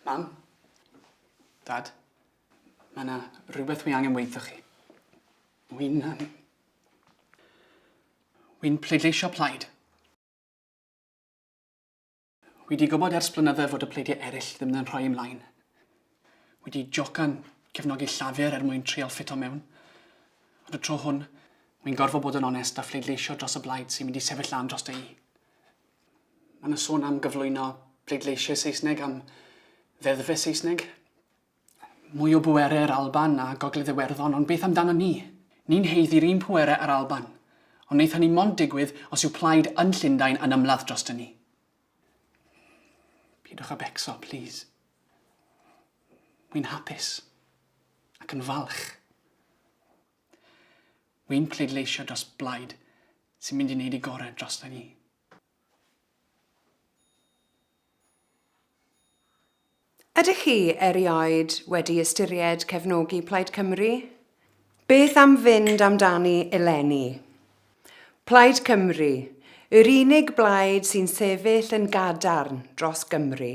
Mam? Dad? Mae yna rhywbeth wi angen weud 'tho chi. Wi'n... Um, wi'n pleidleisio plaid. Wi 'di gwybod ers blynydde fod y pleidiau eraill ddim yn rhoi ymlaen. Wi 'di jocan cefnogi Llafur er mwyn trial ffito mewn. Ond y tro hwn, wi'n gorfod bod yn onest a phleidleisio dros y blaid sy'n mynd i sefyll lan drosta i. Mae 'na sôn am gyflwyno pleidleisiau Saesneg, am ddeddfe Saesneg. Mwy o bwerau i'r Alban a Gogledd Iwerddon, ond beth amdano ni? Ni'n haeddu'r un pwerau â'r Alban, ond wneith hynny mond digwydd os yw plaid yn Llundain yn ymladd drosto ni. Pidwch â becso, plîs. Wi'n hapus. Ac yn falch. Wi'n pleidleisio dros blaid sy'n mynd i wneud ei gorau drosto ni. Ydych chi erioed wedi ystyried cefnogi Plaid Cymru? Beth am fynd amdani eleni? Plaid Cymru, yr unig blaid sy'n sefyll yn gadarn dros Gymru.